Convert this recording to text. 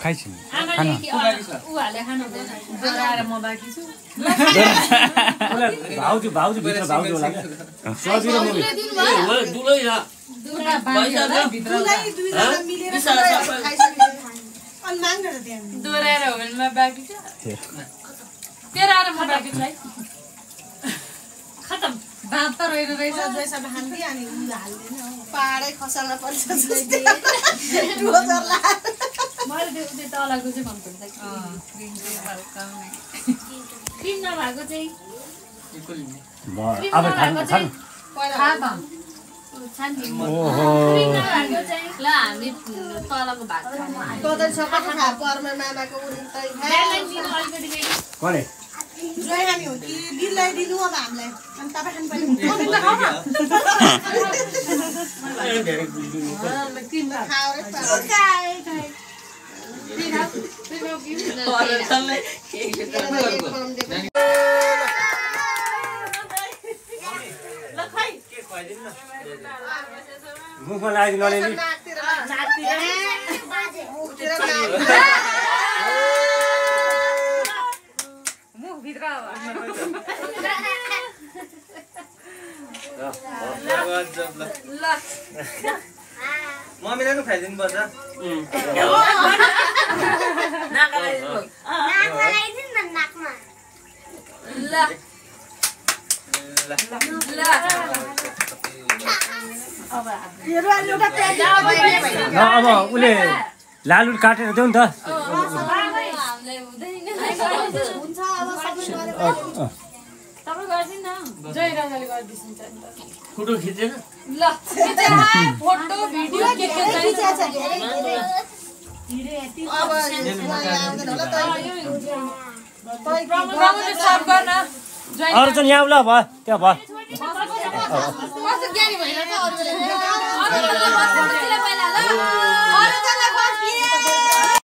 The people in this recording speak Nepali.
खाइछु आमाले उ हाले खानु हुँदैन जोराएर म बाँकी छु भाउजू भित्र भाउजू होला क्या सजिलो मुभी दुलै या दुला पैसा भित्र मिलेर खाइसक्यो अनि माग्न त्यहाँ दोराएर हो भने म बाँकी छु तेरा आएर म बाँकी छु है खतम दाँत त रहेछ जैसँग हान्दी अनि हाल्दैन पाहाडै खसाल्न पर्छ मैले त्यो तलको चाहिँ मन पर्छ क्रिम नभएको चाहिँ अब खानु क्रिम नभएको चाहिँ ल हामी तलको भाग खानु तँलाई सबै खा पर्मा मामाको उरिँदै कले जोइ हामी हो कि दिललाई दिनु अब हामीलाई अनि तपाईँ खानु पर्ने खाऊ मुखमा लाग्यो नलेली मुखभित्र मम्मीलाई पनि खाइदिनु पर्छ अब उसले लालु काटेर देऊ नि त तपाईँ गर्दिन न जय राजाले गरिदिन्छ फोटो खिचेन ल फोटो भिडियो के प्रमोद सब गर्न अरू चाहिँ यहाँ ल भयो त्यहाँ भयो कस्तो ज्ञानी भइरहेछ अरूले